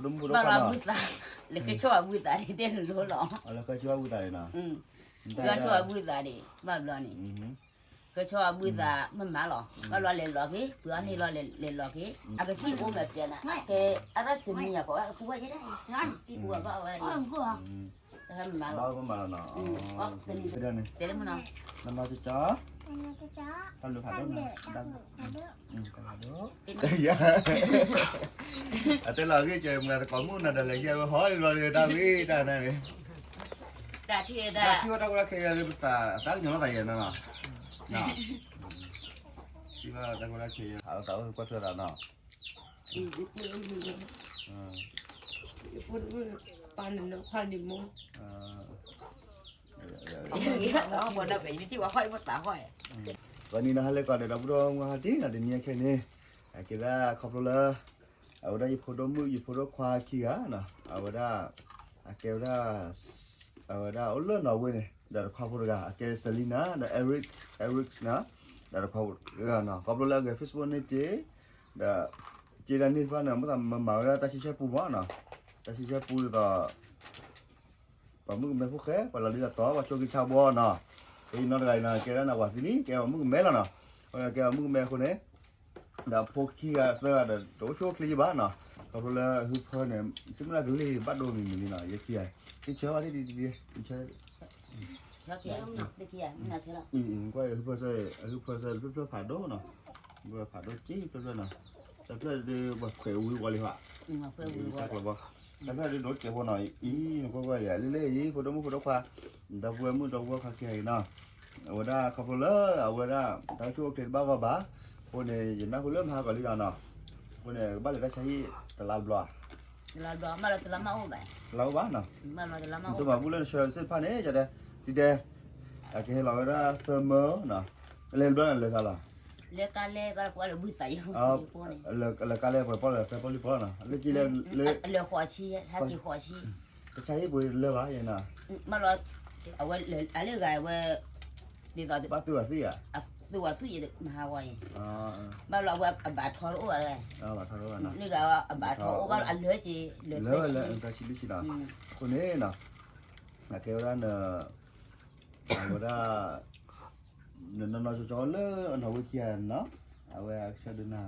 ဘၣ်လီၤဘုသး, လဲၤကဲဆိၣ်အဘုသးဒ်တဲလိၤလိၤလီၤ. လဲၤကဲဆိၣ်အဘုသးန့ၣ်နီၤ, ကဲဆိၣ်အဘုသးန့ၣ် ဘၣ်ဘျီန့ၣ်, ကဲဆိၣ်အဘုသး မ့ၢ်မးလီၤ, ဘၣ်ဘျီလဲၤလီၤက့ၤ ပှၤအီၣ်န့ၢ်လီၤလဲၤလီၤက့ၤ, အကသံၣ်အိၣ်မဲာ်ပျဲနၤ, ကဲအရၣ်စမံယၤကီး အကူဝဲယဲဒၣ်, သံၣ်ကူဝဲဘၣ်ဝဲဒၣ်, မ့ၢ်မးလီၤ, တဲလၢမနီၤ, တၢ်ဘျုးဖးဒိၣ်နီၤ, တၢ်ဘျုးဖးဒိၣ် အတဲလီၤဂ့ၢ်ကဲမၤသကိးမုၣ်နၤဒီးလဲၤယဲၢ်ဝဲဟီလီၤဒီးတၢ်ဝံတၢ်နါန့ၣ်, တၢ်ထံၣ်ဝဲတၢ်ကီတၢ်ခဲယၤလၢပသးအသးကညီၤလီၤသးယဲၢ်နီၤ, ထံၣ်ဘၣ်တၢ်ကီတၢ်ခဲယၤ အသးအိၣ်ကွၢ်ထွဲသးနီၤ, ပၢ်နနီၤခွါန့ၣ်မိၢ် ဂီၤနံၤနီၤ ဟဲလၢကီးဒီးဒီပုၢ်ဒီဝဲၢ်ဟးတံၢ်နီၤ တနံၤအခဲန့ၣ်, အကဲဒၣ်ခီဖျိလၢ အဝဲဒၣ်ယဖိဒိၣ်မုၣ် ယဖိဒိၣ်ခွါခံဂၤနီၤ အဝဲဒၣ် အကဲဝဲဒၣ် အဝဲဒၣ်အိၣ်လၢနီၣ်ဝ့န့ၣ် ဒီးတခွါဖိတဂၤ အကဲ Selina ဒီး Eric, Eric နီၤ ဒီးတခွါဖိတဂၤနီၤ ခီဖျိလၢအဂဲၤ Facebook န့ၣ်က့ ဒီး က့ဒၣ်န့ၣ်တဖၣ်န့ၣ် မ့ၢ်သးမၤဝဲဒၣ်တၢ်ဆံဆဲပူမးနီၤ, တၢ်ဆံဆဲပူဒ်သိး ပှၤမုၣ်ကမဲဖိဃဲ ပှၤလီၤဒ်ဒီးတီ ပှၤဆိၣ်ဂ့ၤဆါဘှီနီၤ, အံၤနီတဂၤအံၤနီၤ ကဲဒၣ်နဝၤသံလံ ကဲပှၤမုၣ်ကမဲလီၤနီၤ, ကဲပှၤမုၣ်ကမဲအဃိန့ၣ် ဒီးဖိခံဂၤသၢဂၤဒီး တအိၣ်ဆူၣ်အိၣ်ချ့ယဘၣ်နီၤ, ခီဖျိလၢအဟုဖၢန့ၣ် သုမ့ၢ်ကလ့ၢ်ဘၣ်ဒိမံၤမံၤလံနီၤ ယဲခံဂၤ, သုဆၢဘၣ်ဒ်ဒ်ဒ် သုဆၢ ကွၢ်အဟုဖၢဆၢ အဟုဖၢဆၢဖျၢၣ်ဖျၢၣ်ဖးဒိၣ်နီၤ, ဖျၢၣ်ဖးဒိၣ်က့ဖျၢၣ်ဖျၢၣ်နီၤ, တဖျၢၣ်ဒ်ပှၤခွဲးဝံၤဝီလံဟါ, တၢ်ဖျၢၣ်ဒ်ဒိးကဲးဖိနီၤ အံၤ နကွၢ်ကွၢ်ယၤ လၢလၢအံၤ ဖိဒိၣ်မုၣ်ဖိဒိၣ်ခွါ, ဒီပုၢ်ဝဲၢ်မုၣ်ဒီပုၢ်ဝဲၢ်ခွါခံဂၤအံၤနီၤ, အဝဲဒၣ်ခီဖျိလၢအဝဲဒၣ် တၢ်အိၣ်ဆူၣ်အိၣ်ချ့တဘၣ်ဂီၢ်ဘၣ်, အဃိန့ၣ် ယနၢ်ဟူလၢမဟါကီၤလံနီၤနီၤ, အဃိန့ၣ် ကဘၣ်လဲၤတၢ်ဆါဟံၣ်တလါတဘျီဧါ, တလါတဘျီ ဘၣ်လီၤတလါမးအိၣ်ဘၣ်, တလါအိၣ်ဘၣ်နီၤ, ဘၣ်လီၤတလါမးအိၣ်, တမၤဘူၣ်လၢနဆှၢသ့ၣ်တဖၣ်န့ၣ် ယတဲ, ဒ်တဲ, အကဟဲလီၤဝဲဒၣ်သၢမၢနီၤ, လဲၤတဘျီန့ၣ်လဲၤသးလီၤ လၢကါလဲၢ်ဘၣ်လၢပှၤလၢဘုသးယိၤဖိန့ၣ်, လၢကါလဲၢ်ပှဲၤပီၣ်လၢသၢပီၣ်လွံၢ်ပီၣ်လီၤနီၤ, လၢကံလၢ, လၢဃိးဆံ, ဟဲက့ၤဃိးဆံ, တၢ်ဆါဟံၣ်ပှ့ၤလၢဘၣ်ယဲနီၤ, ဘၣ်လီၤ, အဝဲ, အလၢဂၤဝဲ, ဒ်သိး, ဘၣ်သူဝဲသူယၤ, သူဝဲသူယၤမဟါဂီၤအံၤ, ဘၣ်လီၤအဝဲအဘၣ်ထီတအိၣ်ဘၣ်, လၢဂၤအဘၣ်ထီအိၣ်ဘၣ်လီၤ အလၢက့ၤ, လၢသၢဆံ, အဃိန့ၣ်နီၤ, အကဲဝဲဒၣ်န, အဝဲဒၣ် နနီၢ်နီၢ်ကၠီကၠီလၢအနီၣ်ဝ့ခံဂၤန့ၣ်နီၤ, အဝဲအကဆၢဒုးနၤ,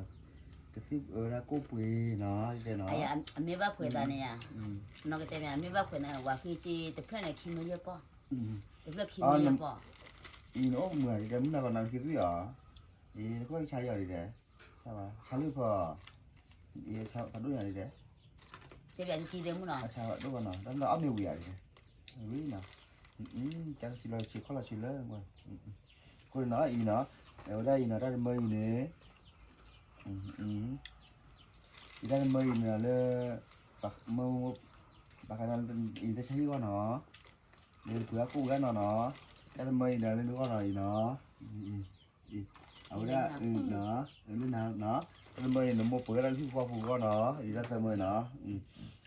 ကသံၣ်ဝဲဒၣ်ကိၣ်ပှ့ၤနီၤ, တဲနီၤ, အမ့ၢ်ဘၣ်ဖှဲးသးန့ၣ်ယါ, နီၢ်ကတဲမ့ၢ် အမ့ၢ်ဘၣ်ဖှဲးသးန့ၣ် ဝၤဃ့က့တဖျၢၣ်န့ၣ် ခံမၢယဲၢ်ပီၢ်, တဖျၢၣ်ခံမၢယဲၢ်ပီၢ်, အံၤနအိၣ်မုာ်ဒ်တဲ မုၢ်နၤကီးနၤကသံၣ်အီၤ, အံၤနကီၢ်ဆါယီၤဒ်တဲ, ဆါလံဖီ, ဖးဒိၣ်ညါဒ်တဲ, တဲဘၣ်ကသံၣ်သ့မုၢ်နီၤ, ဆါဒိၣ်ဘၣ်နီၤ တၢ်မ့ၢ်အီၣ်မ့ၢ်ဝံၤယၤဒ်တဲ, ဝံၤနီၤ, တၢ်ကသံၣ်လီၤဆံးခီၣ်လီၤဆံးလၢ အဃိန့ၣ်နီၤ အံၤနီၤ, အဝဲဒၣ်အံၤနီၤ တၢ်တမၢအံၤန့ၣ်, အံၤတၢ်တမၢအံၤန့ၣ်လၢ, ဘၣ်ဃးန့ၣ်အံၤတၢ်ဆါဟံၣ်ဂီၢ်နီၤ, လၢပှၤကိၣ်ဝဲနီၤနီၤ, တၢ်တမၢအံၤန့ၣ်လၢနဂီၢ်နီၤအံၤနီၤ, အဝဲဒၣ်, လၢနၤ, တၢ်တမၢအံၤန့ၣ် မိၢ်ပှဲၤဝဲဒၣ်လၢဟံၣ်ဖိဃီဖိဂီၢ်နီၤ, အံၤတၢ်တမၢအံၤနီၤ,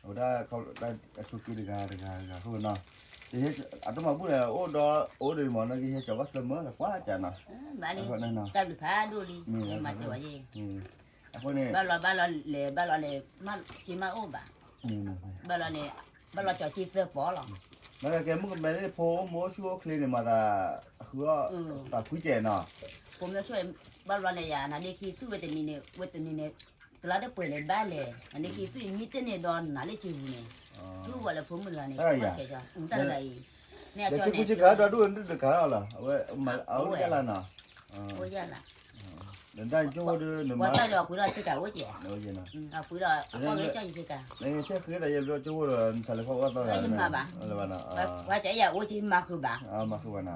အဝဲဒၣ်, အဆိးက့တဂၤတဂၤတဂၤအဃိနီၤ, အတမၤဘူၣ်န့ၣ် အိၣ်ဒီး, အိၣ်ဒီးမ့ၢ်နီၤ ကဟဲကၠီၤဘၣ်သၢမၢလၢပှၤကၢ်နီၤ, တၢ်ဘျုးဖးဒိၣ်လံ, မၤစၢၤဝဲယ့ၢ်, အဃိန့ၣ်, ဘၣ်လီၤဘၣ်လီၤလဲၤဘၣ်လီၤန့ၣ်, က့မ့ၢ်အိၣ်ဘၣ်, ဘၣ်လီၤန့ၣ်, ဘၣ်လီၤကၠီၤက့သၢပီလီၤ, မ့ၢ်ကဲမုၢ်ကမဲလၢဖိအိၣ်မူအိၣ်ဆူၣ်အိၣ်ချ့န့ၣ် မၤသး, အဃုအီၣ်, တၢ်ဖုကဲနီၤ, ဖိမ့ၢ်အိၣ်ဆူၣ်, ဘၣ်လီၤန့ၣ်ယၤ နၤလၢခံသူၣ်ဝဲတနံၤန့ၣ် ဝဲတနံၤန့ၣ်, တလါတပှဲၤလဲၤဘၣ်လဲၣ်, နၤလၢခံသူၣ်မံတန့ၢ်ဒီးနၤလၢကၠူၤပူၤန့ၣ်, သူဝဲလၢဖိမုၣ်တဂၤန့ၣ်, တၢ်တဂၤအံၤ, မ့ၢ်အကၠီန့ၣ်, ဒီးဒူၣ်တခါလီၤ, အဝဲ, အိၣ်ယၢ်လၢ်နီၤ, အိၣ်ယၢ်လၢ် နတၢ်ကၠိဖိဒီးနမၤ, ပှၤတၢ်လီၤကွံာ်ဒီးဆ့ကၤအိၣ်ကဲ, အဃုဒီးအကွၢ်ကၠီယဆ့ကၤ, ဆ့ဃ့သးယဲၢ်ဘျီကၠိဖိဒီးနဆါလၢဖီၣ်အီၣ်သီဒီး, မၤဘၣ်, ပှၤကၠီယအိၣ်ဆ့မၤဃုာ်ဘၣ်, မၤဃုာ်ဘၣ်နီ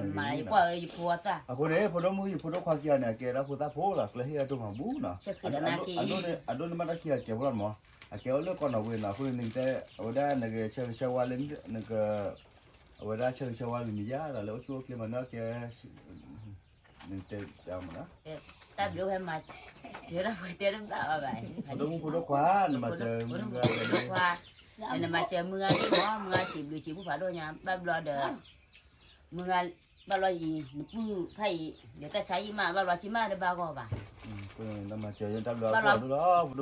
ၤ, မၤယကွၢ်ယဖိအသၣ်, အဃိန့ၣ် ဖိဒိၣ်မုၣ်ယဖိဒိၣ်ခွါခံဂၤန့ၣ် အကဲဒၣ်ဖိသၣ်ဖိလီၤ ကျဲဟ့ၣ်အဒိၣ်မၤဘူၣ်နီၤ, အဒိၣ်န့ၣ်မးတၢ်ခံဂၤစဲးဖိလီၤမး, အကဲအိၣ်လၢကီၢ်နီၣ်ဝ့နီၤ, အဃိန့ၣ်နကတဲ, အဝဲဒၣ်နကဆၢဂ့ၤဆၢဝါလၢ, နက, အဝဲဒၣ်ဆၢဂ့ၤဆၢဝါလၢနမံၤယါ ဒီးလၢအိၣ်ဆူၣ်အိၣ်ချ့မးနီၤကဲ နတဲမနီၤ, တၢ်ဘျုးဝဲမၤ, တဲတဘၣ်ဘၣ်, ဖိဒိၣ်မုၣ်ဖိဒိၣ်ခွါ, နမၤစၢၤမုၢ်ဂၤ, နမၤစၢၤမုၢ်ဂၤဒ်မး, မုၢ်ဂၤစံးဘျုးစံးဖှိၣ်ဖးဒိၣ်ညါ ဘၣ်ဘျီဒီး, မုၢ်ဂၤ ဘၣ်လီၤအံၤ နပုၢ်ဖးအံၤ လဲၤတၢ်ဆါအံၤမး ဘၣ်လီၤက့ၤမးတဘၣ်ဂီၢ်ဘၣ်. ဘၣ်လီၤဘုသး,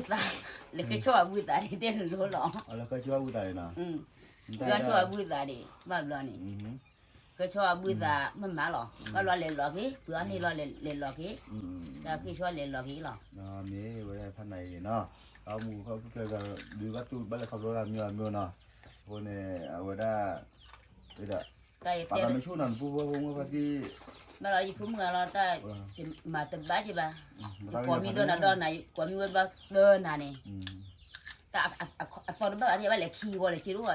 လဲၤဃ့ဆိအဘုသးဒ်တဲလိၤလိၤလီၤ. ဃ့ဆိအဘုသးဒ် ဘၣ်ဘျီန့ၣ် ဃ့ဆိအဘုသးမ့ၢ်မးလီၤ. ဘၣ်လီၤလဲၤလီၤက့ၤ ပုၢ်အီၤန့ၣ်လီၤလဲၤလီၤက့ၤ, တၢ်ဃ့ဆိလဲၤလီၤက့ၤလီၤ. မ့ၢ်ဝဲဒၣ်ဖးနၤအံၤနီၤ, အမူခီဖျိဒုးဘၣ်တူၢ်ဘၣ်လဲၤခီဖျိတၢ်မံၤအမံၤနီၤ, အဃိန့ၣ် အဝဲဒၣ် ပာ်သးမ့ၢ်ဆူၣ်နီၤ နပုၢ်ဖိဝဲၢ်ဖိမုၣ်ဖါတံၢ်, ဘၣ်လီၤယဖိမုၣ်အလီၤတၢ် မၤတဘၣ်က့ၤဘၣ်, ယကိးမံၤဒီးနၤဒီးနၤ ယကိးမံၤဝဲဘၣ်ဒီးနၤန့ၣ်, တၢ်အသီတဘၣ်ဘၣ် ဘၣ်လဲၤခံဂီၤလဲၤစ့တအိၣ်ဘၣ်ဘၣ်, ပှၤ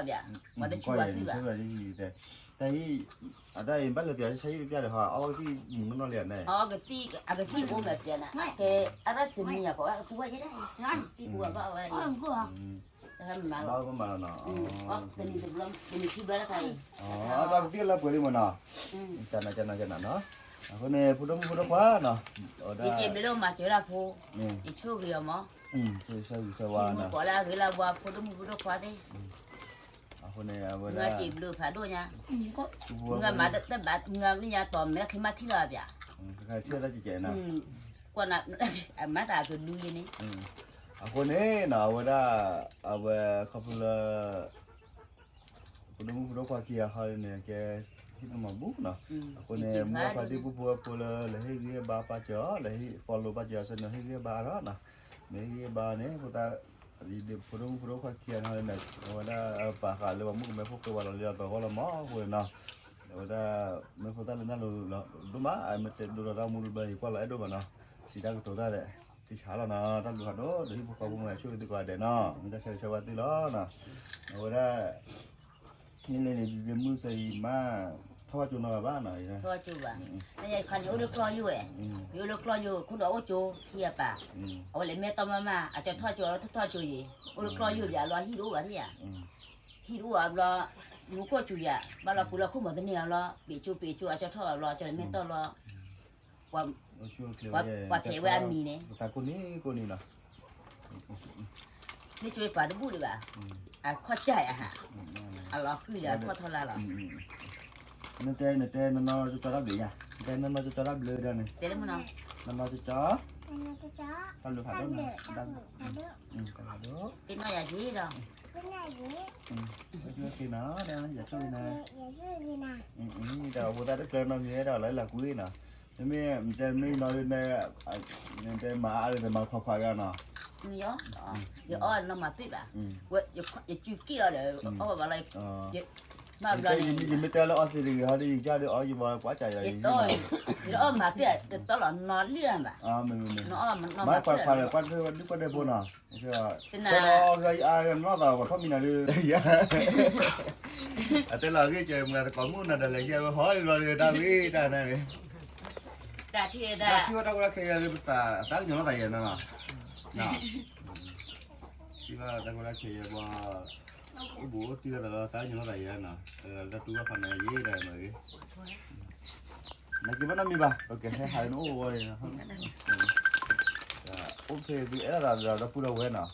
တဆူၣ်ဘၣ်သံဘၣ်, တၢ်အံၤ အတၢ်အံၤဘၣ်လဲၤပျးဆါဟံၣ်ပျးဒီးဟီ အီၣ်ကသံၣ်မုၢ်နီၢ်နီၢ်လံန့ၣ်, အကသံၣ်အကသံၣ်အိၣ်မဲာ်ပျးနၤ ကဲအရၣ်စမံယၤကိးဝဲအပူၤဝဲယဲဒၣ်, သံပူၤဘၣ်ဘၣ်ဝဲဒၣ်, ဘၣ်မးလီၤနီၤ, တနံၤတဘျီ တနံၤခံဘျီတခါအံၤ, တၢ်ကသံၣ်လၢပှဲၤလံမးနီၤ, ကနၤကနၤကနၤနီၤ, အဃိန့ၣ် ဖိဒိၣ်မုၣ်ဖိဒိၣ်ခွါနီၤ, အဝဲဒၣ် ယစံးဘျုးလၢမၤစၢၤဒၣ်ဖိ, ယဆိၣ်ဂ့ၤအီၤမး, ယဆိၣ်ဂ့ၤဆိၣ်ဝါဖိဒိၣ်မုၣ်ဖိဒိၣ်ခွါသ့ၣ်, အဃိန့ၣ် အဝဲဒၣ် မုၢ်ဂၤစံးဘျုးဖးဒိၣ်ညါ, မုၢ်ဂၤမၤတဘၣ် မုၢ်ဂၤမ့ၢ်ညါတီၢ်မဲာ်ခံမၤထံၣ်လီၤဘၣ်, ကွၢ်နၤ အမၤတၢ်ကဒုလံန့ၣ်, အဃိန့ၣ်နီၤ အဝဲဒၣ် အဝဲခီဖျိလၢ ဖိဒိၣ်မုၣ်ဖိဒိၣ်ခွါခံဂၤဟီန့ၣ် ကဲ ဟံၣ်နီၢ်မၤဘူၣ်နီၤ, အဃိန့ၣ် မုၢ်ဂၤဖါတံၢ်ပုၢ်ဖိဝဲၢ်ဖိလၢ လဲၤဟ့ၣ်ဂံၢ်ဟ့ၣ်ဘါပာ်စၢၤအီၤ လဲၤဟ့ၣ် follow ပာ်စၢၤအီၤစ့ၢ်နီၤ ဟ့ၣ်ဂံၢ်ဟ့ၣ်ဘါအါထီၣ်နီၤ, မ့ၢ်ဟ့ၣ်ဂံၢ်ဟ့ၣ်ဘါန့ၣ် ဖိသၣ် ဖိဒိၣ်မုၣ်ဖိဒိၣ်ခွါခံဂၤန့ၣ် အဝဲဒၣ်ပာ်ဃာ်လၢပှၤမုၣ်ကမဲဖိဃဲဝဲလီၤလံလီၤတီၤဂီၢ်လီၤမးအဃိန့ၣ်နီၤ, အဝဲဒၣ် မ့ၢ်ဖိသၣ်လၢနၢ်လိၤလီၤဒိၣ်မး မ့ၢ်တဲဒိၣ်ဒီးတၢ်မူဒိၣ်ဘျီ ယကွၢ်လီၤအဲၣ်ဒိၣ်မးနီၤ, စံးတၢ်ကတိၤတၢ်ဒီး တဆါလီၤနီၤ တၢ်ဘျုးဖးဒိၣ် ဒီးဟံၣ်ဖိဃီဖိမ့ၢ်ဆိၣ်ဂ့ၤသုကိးဂၤဒဲးနီၤ မ့ၢ်တၢ်ဆၢဂ့ၤဆၢဝါသုလီၤနီၤ, အဝဲဒၣ် မ့ၢ်လဲၤန့ၣ် ဒ်မုၢ်ဆ့ၣ်အံၤမး ထီၣ်ဘၣ်ကၠိနီၤဘၣ်နီၤ, ထီၣ်ဘၣ်ကၠိဘၣ်, ယခါန့ၣ်အိၣ်လၢကျီယိၣ်ဝဲ, ယအိၣ်လၢကျီယိၣ် ခိၣ်ဒီးအိၣ်ကၠိခံဂၤပာ်, အဝဲလဲၤမဲာ်တီၢ်မးမး အကၠီထီၣ်ကၠိ အထီၣ်ထီၣ်ကၠိယံၤ, အိၣ်လၢကျီယိၣ်ယံၤ အလီၤဟံၣ်တအိၣ်ဘၣ်ယၤ, ဟံၣ်တအိၣ်ဘၣ်ဘျီ, မူခိၣ်စူၤယၤ, ဘၣ်လီၤပူၤလီၤခိၣ်မီၤသန့ၤအဘျီ, ပ့းကၠိပ့းကၠိ အကၠီထီၣ်ဘၣ်ဘျီ ကၠီလဲၤမဲာ်တီၢ်ဘျီ ပှၤဖဲးဝဲအမံၤန့ၣ်, တကိးန့ၣ်ကိးန့ၣ်နီၤ, မ့ၢ်ကၠိပှၤတဘူၣ်ဒံးဘၣ်, အခီၣ်ကၢ်ယၤဟး, အလီၤဃံၤဒီးအခီၣ်ထီၣ်လၢလီၤ, နတဲ နတဲနီၢ်နီၢ်ကၠီကၠီတၢ်ဘျုးယၤ, နတဲနီၢ်နီၢ်ကၠီကၠီတၢ်ဘျုးဒီးန့ၣ်, တဲလၢမနီၤ, နီၢ်နီၢ်ကၠီကၠီ, တၢ်ဘျုးဖးဒိၣ်နီၤ, တၢ်ဘျုး, တၢ်ဘျုး, တဲနီၢ်ယၤက့ၤဒီး, က့ၤနီၤ, ယဆိၣ်ဂ့ၤနၤ, ဒီးအဖိသၣ်တကျၢၤနီတမံၤဒီး လၢလၢကွံနီၤ, မ့မ့ၢ် မ့ၢ်တဲမ့ၢ်နီၤ တဲမၤအါဒီးမၤခွါခွါကနီၤ, ယအီၣ်နီၢ်မၤပ့ၢ်ဘၣ်, ယစုက့ၣ်လီၤဒီး အီၣ်ဘၣ်ဘၣ်လီၤ, မ့ၢ်ဘျီန့ၣ် ယမ့ၢ်တဲလၢအီသံးတဂ့ၤဟီဒီး ယကၢ်ဒီးအီၣ်ယဘီကွၢ်စးယၤ, ယအီၣ်မၤပ့ၢ်တတီလီၤနီၤလံဘၣ်, မၤခွါခွါဒီး ကွၢ်ထွဲဒုၣ်ကွၢ်ဒဲးဖိနီၤ, တနီၤနီၤနီၢ်သးပှၤထီၣ်မံၤနၤဒုး အတဲလီၤဂ့ၢ်ကဲမုၢ်သကိးမုၣ်နၤဒီးလဲၤကဲဝဲဟီလီၤဒီးတၢ်ဝံၤတၢ်နၤန့ၣ်, တၢ်ထံၣ်ဝဲဒၣ် တၢ်ထံၣ်ဝဲတၢ်ကီတၢ်ခဲယၤလၢပသးအသးကညီၤလီၤသးယဲနီၤ, ထံၣ်ဘၣ်တၢ်ကီတၢ်ခဲယဲပှၤ အိၣ်ဘူးအိၣ်တံၢ်ဝဲသးလီၤသးကညီၤလီၤသးယဲနီၤ, တၢ်တူၢ်ဘၣ်ဖးနၤယဲဒၣ်မ့ၢ်ဂ့ၤ, နက့ၤဘၣ်နီတမံၤဘၣ် ပကဟဲဟးလၢနအိၣ်ဝဲန့ၣ်, အိၣ်ဖဲသုအဲၣ်လိာ်သးဒီးပူၤဒီးဝဲနီၤ,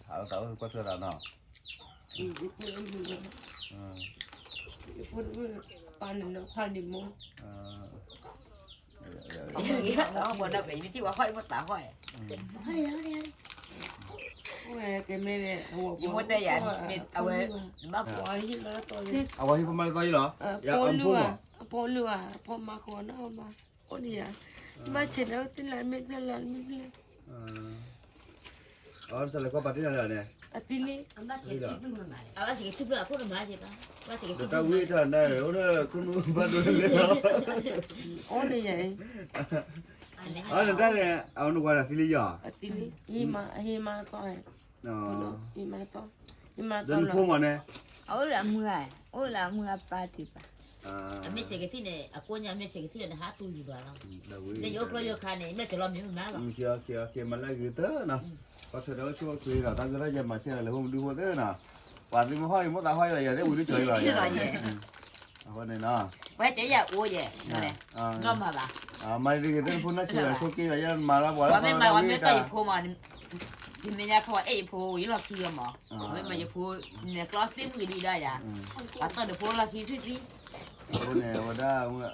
ဟးလိာ်သးအိၣ်ကွၢ်ထွဲသးနီၤ, ပၢ်နနီၢ်ခွါန့ၣ်မိၢ်, ကမ့ၢ်န့ၣ် အဝဲ အဝဲဟံၣ်ဖိမါလၢသီယံၤလီၤ, အဖိမါ, အဖိလုၢ်ဧါ, အဖိမါဃိနီၤ, အိၣ်န့ၣ်ဧါ, ဘၣ်ဆဲးလၢသ့ၣ်လၢမ့ၢ်ဖျၢၣ်လၢမ့ၢ်ဖျၢၣ် အဝဲစးလဲၤကွၢ်ပာ်တ့ၢ်နၤလၢန့ၣ်, အသံလံ, အဘၣ်ဆဲးက့ၤထံဖျၢၣ်အခိၣ်တမၤက့ၤဘၣ်, ဘၣ်ဆဲးက့ၤထံဖျၢၣ်အခိၣ်တမၤက့ၤဘၣ်, တၢ်ဝံၤတၢ်နၤ အိၣ်ဒီးခိၣ်နူာ်ဘၣ်ဒိလၢလီၤ, အိၣ်န့ၣ်ယဲ, အန့ၣ်တၢ်န့ၣ် အဝဲနကွၢ်နၤသံလံယီၤ, အသံလံ, ဟ့ၣ်မါသီ, ဟ့ၣ်မါသီ, ဒီးနဖိမးန့ၣ်, အအိၣ်လၢအမုၢ်ဂၤ, အိၣ်လၢအမုၢ်ဂၤပၢ်တံၢ်ပၢ်, အမ့ၢ်ဆဲးကသံၣ်န့ၣ် အကိးညါ မ့ၢ်ဆဲးကသံၣ်န့ၣ် နဟးတူၢ်ယူၤဘၣ်လီၤ, မ့ၢ်ယအိၣ်ကျီယိာ်ခါန့ၣ် မ့ၢ်တလီၤမ့ၢ်မးလီၤ, မၤလၢဂ့ၤတၢ်နီၤ, ပှၤထွဲဒီးအိၣ်ဆူၣ်အိၣ်ချ့ဒီး တၢ်ကရၢယဲမၤဆဲးလၢဟိမဒုဟိသၢနီၤ, ပှၤသုမ့ၢ်ဟီၣ်အံၤ မိၢ်သးဟီၣ်အံၤလီၤ ယၤသ့ၣ်ဝံၤဒုကၠီၤအံၤလီၤ, အဃိန့ၣ်နီၤ, ပှၤကဲယၤအိၣ်ယဲ, နီၢ်မၤဘၣ်, မၤဒ်ဂ့ၤသ့ၣ်နဖိနၢ်ဆံးလီၤ ဆိးက့ယၤ ယဲမၤလီၤပှၤလၢပှၤမ့ၢ်တီၢ်ယဖိမး, ယမဲာ်ညါခီအဲၣ်ယဖိ ယလီၢ်ခံယမး, မ့ၢ်မၤယဖိ, နဲကျီသ့ၣ်မုၢ်ကဒံဒီးယၤ, ပှၤတီၢ်နဖိလီၢ်ခံသ့ၣ်သံ, အဃိန့ၣ် ဝဲဒၣ်